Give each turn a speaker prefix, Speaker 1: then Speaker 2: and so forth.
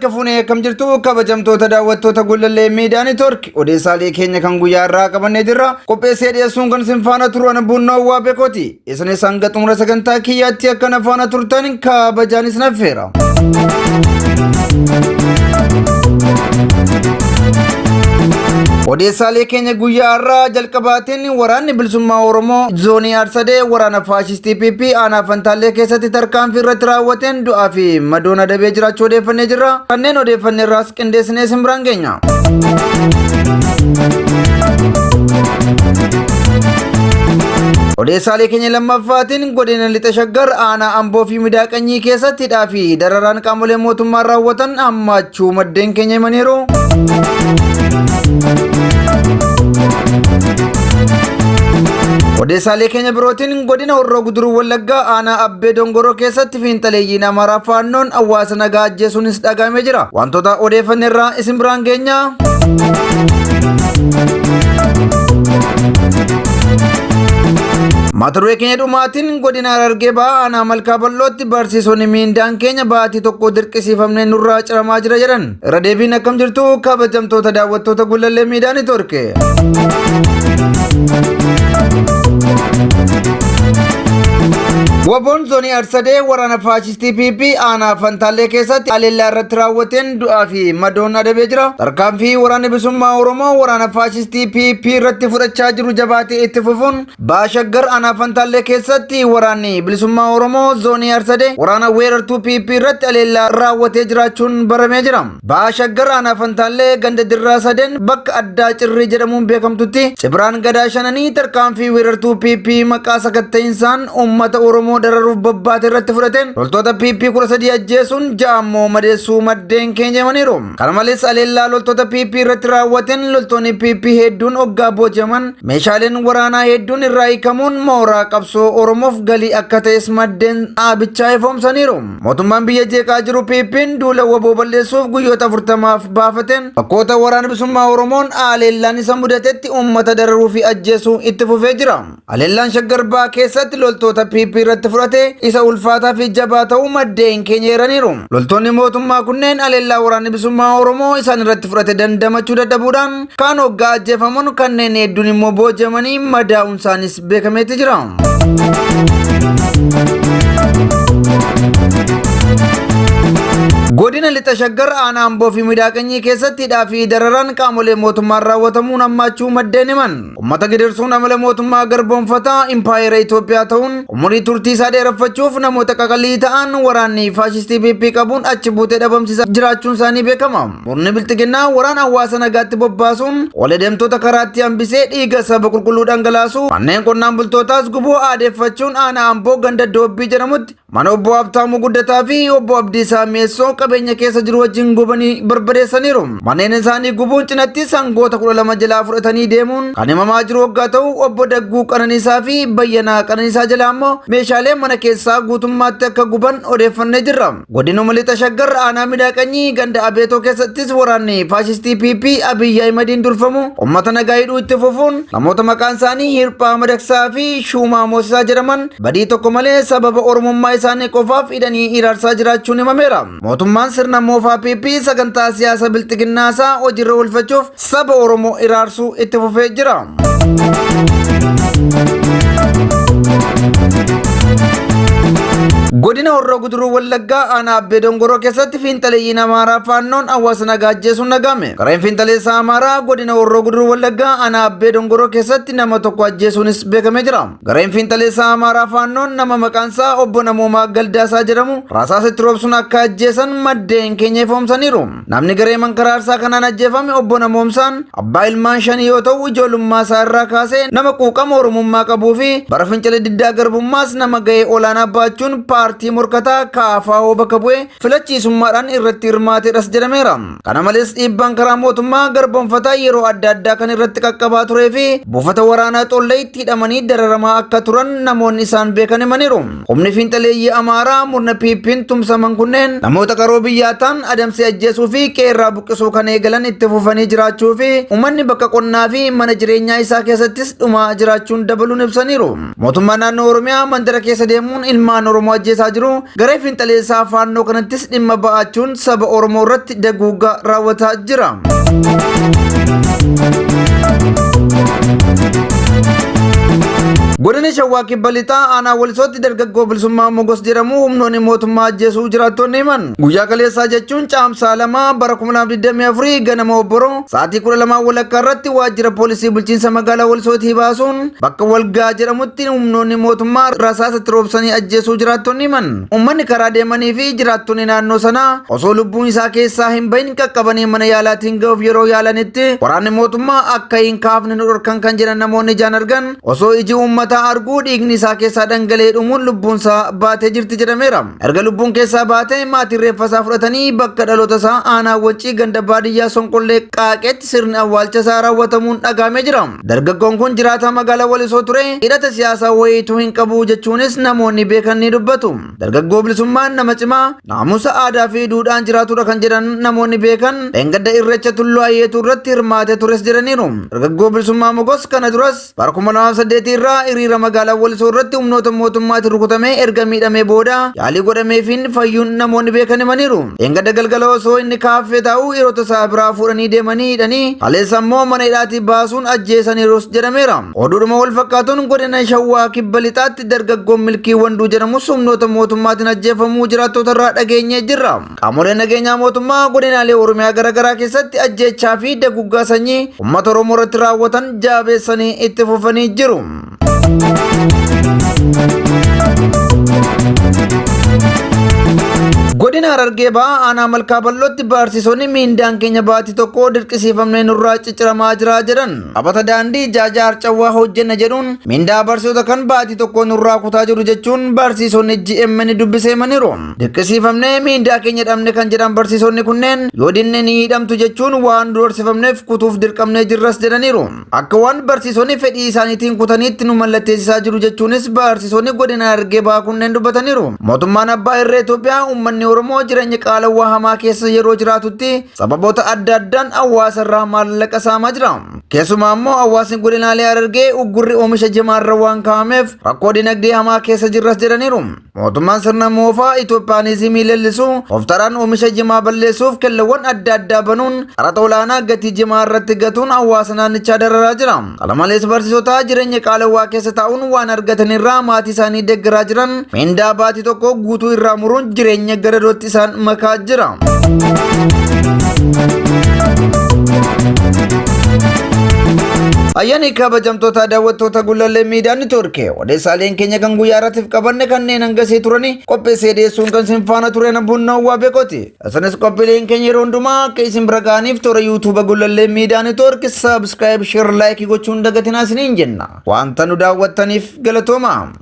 Speaker 1: Harka fuunee akkam jirtu kabajamtoota daawwattoota Gullallee Miidiyaa Neetwoork odeessaalee keenya kan guyyaa irraa qabannee jirra. Qopheessee dhiyeessuun kan isin faana turu ana Buunnoo Waa Beekooti. Isinis hanga xumura sagantaa kiyyaatti akka na faana turtan kabajaan isin affeera. Odeessaalee keenya guyyaa har'aa jalqabaatiin waraanni bilisummaa Oromoo zoonii Arsadee waraana faashistii PP aanaa Fantaallee keessatti tarkaanfii irratti raawwateen du'aa fi madoon adabee jiraachuu odeeffannee jirra. Kanneen odeeffanne irraas qindeessinee isin biraan geenya. Odeessaalee keenya lammaffaatiin godina lixa shaggar aanaa Amboo fi Midaaqanyii keessatti hidhaa fi dararaan qaamolee mootummaan raawwatan hammaachuu maddeen keenya himaniiru. Odeessaalee keenya birootiin godina Horroo Guduruu Wallaggaa aanaa Abbee Dongoroo keessatti fiinxaleeyyiin Amaaraa Faannoon hawaasa nagaa ajjeesuunis dhaga'amee jira. Wantoota odeeffanne irraa isin biraan geenya. Mata duree keenya dhumaatiin godina Harargee Bahaa aanaa Malkaa Bal'ootti barsiisonni miindaan keenya baatii tokko dirqisiifamnee nurraa ciramaa jira jedhan. Irra deebiin akkam jirtu kabajamtoota daawwattoota Gullallee Miidiyaa Neetwoork. Waboon zoonii Arsadee waraana faashistii PP aanaa Fantaallee keessatti haleellaa irratti raawwateen du'aa fi madoon adabee jira. Tarkaanfii waraanni bilisummaa Oromoo waraana faashistii PP irratti fudhachaa jiru jabaatee itti fufuun Baha Shaggar aanaa Fantaallee keessatti waraanni bilisummaa Oromoo zoonii Arsadee waraana weerartuu PP irratti haleellaa raawwatee jiraachuun baramee jira. Baha Shaggar aanaa Fantaallee ganda Dirraa Sadeen bakka addaa Cirrii jedhamuun beekamtutti Cibraan Gadaa Shananii tarkaanfii weerartuu PP maqaa sakatta'insaan uummata Oromoo dararuuf bobbaate irratti fudhateen loltoota PP 13 ajjeesuun 6 ammoo madeessuu maddeen keenya himaniiru. Kana malees haleellaa loltoota PP irratti raawwateen loltoonni PP hedduun oggaa booji'aman meeshaaleen waraanaa hedduun irraa hiikamuun mooraa qabsoo Oromoof galii akka ta'es maddeen dhaabichaa ifoomsaniiru. Mootummaan biyya jeeqaa jiru PP'n duula waboo balleessuuf guyyoota 40f baafateen bakkoota waraana bilisummaa Oromoon haleellaan isa mudatetti uummata dararuu fi ajjeesuu itti fufee jira. Haleellaan Shaggar Bahaa keessatti loltoota PP irratti fudhate isa ulfaataa fi jabaa ta'uu maddeen keenya eeraniiru. Loltoonni mootummaa kunneen haleellaa waraanni bilisummaa Oromoo isaan irratti fudhate dandamachuu dadhabuudhaan kaan hoggaa ajjeefamuun kanneen hedduun immoo booji'amanii madaa'uun isaanis beekameetti jira. Godina Lixa Shaggar aanaa Amboo fi Midaaqanyii keessatti hidhaa fi dararaan qaamolee mootummaan raawwatamuun hammaachuu maddeen himan. Uummata gidirsuun amala mootummaa garboomfataa impaayera Itoophiyaa ta'uun umurii turtii isaa dheereffachuuf namoota qaqalii ta'an waraanni faashistii PP qabuun achi buutee dhabamsiisaa jiraachuun isaanii beekama. Murni bilxiginnaa waraana hawaasa nagaatti bobbaasuun ol adeemtota karaatti hambisee dhiiga saba qulqulluu dhangalaasuu manneen qonnaan bultootaas gubuu aadeeffachuun aanaa Amboo ganda Doobbii jedhamutti Mana obbo Habtaamuu Guddataa fi obbo Abdiisaa Mi'eessoo qabeenya keessa jiru wajjin gubanii barbadeessaniiru. Manneen isaanii gubuun cinatti sangoota 12 jalaa fudhatanii deemuun kan himamaa jiru waggaa ta'u obbo Dagguu Qananiisaa fi Bayyanaa Qananiisaa jalaa immoo meeshaalee mana keessaa guutummaatti akka guban odeeffannee jirra. Godinuma Lixa Shaggar aanaa Midaaqanyii ganda Abeetoo keessattis waraanni faashistii PP Abiy Ahimadiin durfamu uummata nagaa hidhuu itti fufuun namoota maqaan isaanii Hirphaa Madaqsaa fi Shuumaa Moosisaa jedhaman badii tokko malee sababa Oromummaa isaanii qofaaf hidhanii hiraarsaa jiraachuun himameera. Mootummaan sirna moofaa PP sagantaa siyaasa bilxiginnaa isaa hojiirra oolfachuuf saba Oromoo hiraarsuu itti fufee jira. Godina Horroo Guduruu Wallaggaa aanaa Abbee Dongoroo keessatti fiinxaleeyyiin Amaaraa Faannoon hawaasa nagaa ajjeesuun dhaga'ame. Gareen fiinxaleessaa Amaaraa godina Horroo Guduruu Wallaggaa aanaa Abbee Dongoroo keessatti nama tokko ajjeesuunis beekamee jira. Gareen fiinxaleessaa Amaaraa Faannoon nama maqaan isaa obbo Namoomaa Galdaasaa jedhamu rasaasa itti roobsuun akka ajjeesan maddeen keenya ifoomsaniiru. Namni garee mankaraarsaa kanaan ajjeefame obbo Namoomsaan abbaa ilmaan shanii yoo ta'u ijoollummaa isaa irraa kaasee nama quuqama Oromummaa qabuu fi bara fincila diddaa garbummaas nama gahee olaanaa baachuun paartii morkataa KFO bakka bu'ee filachiisummaadhaan irratti hirmaateedhas jedhameera. Kana malees dhiibbaan karaa mootummaa garboomfataa yeroo adda addaa kan irratti qaqqabaa turee fi buufata waraanaa Xolleetti hidhamanii dararamaa akka turan namoonni isaan beekan himaniiru. Humni fiinxaleeyyii Amaaraa murna PP'n tumsaman kunneen namoota qaroo biyyaa ta'an adamsee ajjeesuu fi qe'eerraa buqqisuu kan eegalan itti fufanii jiraachuu fi uummanni bakka qonnaa fi mana jireenyaa isaa keessattis dhumaa jiraachuun dabaluun ibsaniiru. Mootummaan naannoo Oromiyaa mandara keessa deemuun ilmaan Oromoo ajjeesaa jiru. Garee finxaleessaa Faannoo kanattis dhimma ba'achuun saba Oromoo irratti daguuggaa raawwataa jira. Godina Shawaa Kibba Lixaa aanaa Walisootti dargaggoo Bilisummaa Mogos jedhamu humnoonni mootummaa ajjeesuu jiraattonni himan. Guyyaa kaleessaa jechuun caamsaa 2 bara 2024 ganama obboroo sa'aatii 12 walakkaa irratti waajjira poolisii bulchiinsa magaalaa Walisootii baasuun bakka walgaa jedhamutti humnoonni mootummaa rasaasa itti roobsanii ajjeesuu jiraattonni himan. Uummanni karaa deemanii fi jiraattonni naannoo sanaa osoo lubbuun isaa keessaa hin bahin qaqqabanii mana yaalaatiin ga'uuf yeroo yaalanitti waraanni mootummaa akka hin kaafne nu dhorkan kan jedhan namoonni ijaan argan osoo iji uummataa arguu dhiigni isaa keessaa dhangala'ee dhumuun lubbuun isaa baatee jirti jedhameera. Erga lubbuun keessaa baatee maatiin reeffa isaa fudhatanii bakka dhaloota isaa aanaa Waccii ganda baadiyyaa Sonqollee Qaaqeetti sirni awwaalcha isaa raawwatamuun dhagahamee jira. Dargaggoon kun jiraataa magaalaa Walisoo ture hidhata siyaasaa wayiituu hin qabu jechuunis namoonni beekan ni dubbatu. Dargaggoo bilisummaan nama cimaa naamusa aadaa fi duudhaan jiraatudha kan jedhan namoonni beekan dheengadda irreecha tulluu ayyeetuu irratti hirmaatee tures jedhaniiru. Dargaggoo bilisummaa Mogos kana duras bara 2008 irraa hiriira magaalaa Walisoo irratti humnoota mootummaatiin rukutamee erga miidhamee booda yaalii godhameefiin fayyuun namoonni beekan himaniiru. Dheengadda galgala osoo inni kaaffee taa'u dhiirota isaa biraa fuudhanii deemanii hidhanii kaleessa immoo mana hidhaatii baasuun ajjeesaniirus jedhameera. Oduudhuma wal fakkaatuun godina Shawaa Kibba Lixaatti dargaggoon Milkii Wanduu jedhamus humnoota mootummaatiin ajjeefamuu jiraattota irraa dhageenyee jirra. Qaamoleen nageenyaa mootummaa godinaalee Oromiyaa garaagaraa keessatti ajjeechaa fi daguggaa sanyii uummata Oromoo irratti raawwatan jaabeessanii itti fufanii jiru. Godina Harargee Bahaa aanaa Malkaa Bal'ootti barsiisonni miindaan keenya baatii tokko dirqisiifamnee nurraa cicciramaa jira jedhan. Qabata daandii jaajaa harcawwaa hojjenna jedhuun miindaa barsiisota kan baatii tokko nurraa kutaa jiru jechuun barsiisonni GMN dubbisee himaniiru. Dirqisiifamnee miindaa keenya dhabne kan jedhan barsiisonni kunneen yoo dinne ni hidhamtu jechuun waan doorsifamneef kutuuf dirqamnee jirras jedhaniiru. Akka waan barsiisonni fedhii isaaniitiin kutaniitti nu mallatteessisaa jiru jechuunis barsiisonni godina Harargee Bahaa kunneen dubbataniiru. Mootummaan abbaa irree Itoophiyaa uummanni Oromoo jireenya qaalawwaa hamaa keessa yeroo jiraatutti sababoota adda addaan hawaasa irraa maallaqa saamaa jira. Keessumaa immoo hawaasni godinaalee Harargee uggurri oomisha jimaarra waan kaa'ameef rakkoo dinagdee hamaa keessa jirras jedhaniiru. Mootummaan sirna moofaa Itoophiyaanizimii leellisu tooftaadhaan oomisha jimaa balleessuuf kellawwan adda addaa banuun qaraxa olaanaa gatii jimaa irratti gatuun hawaasa naannichaa dararaa jira. Kana malees barsiisota jireenya qaalawwaa keessa taa'uun waan argatan irraa maatii isaanii deeggaraa jiran mindaa baatii tokko guutuu irraa muruun jireenya gadadootti isaan makaa jira. Ayyaanni kabajamtoota daawwattoota Gullallee Miidiyaa Neetwoorkii odeessaaleen keenya kan guyyaa irratti qabanne kanneen hangasii turani qopheessee dhiyeessuun kan isin faana ture Bunna Hawwaa Beekooti. Isinis qophiileen keenya yeroo hundumaa akka isin bira ga'aniif toora yuutuuba Gullallee Miidiyaa Neetwoorkii saabskraayib, sheer, laayikii gochuun dagatinaa isiniin jenna. Wanta nu daawwattaniif galatooma.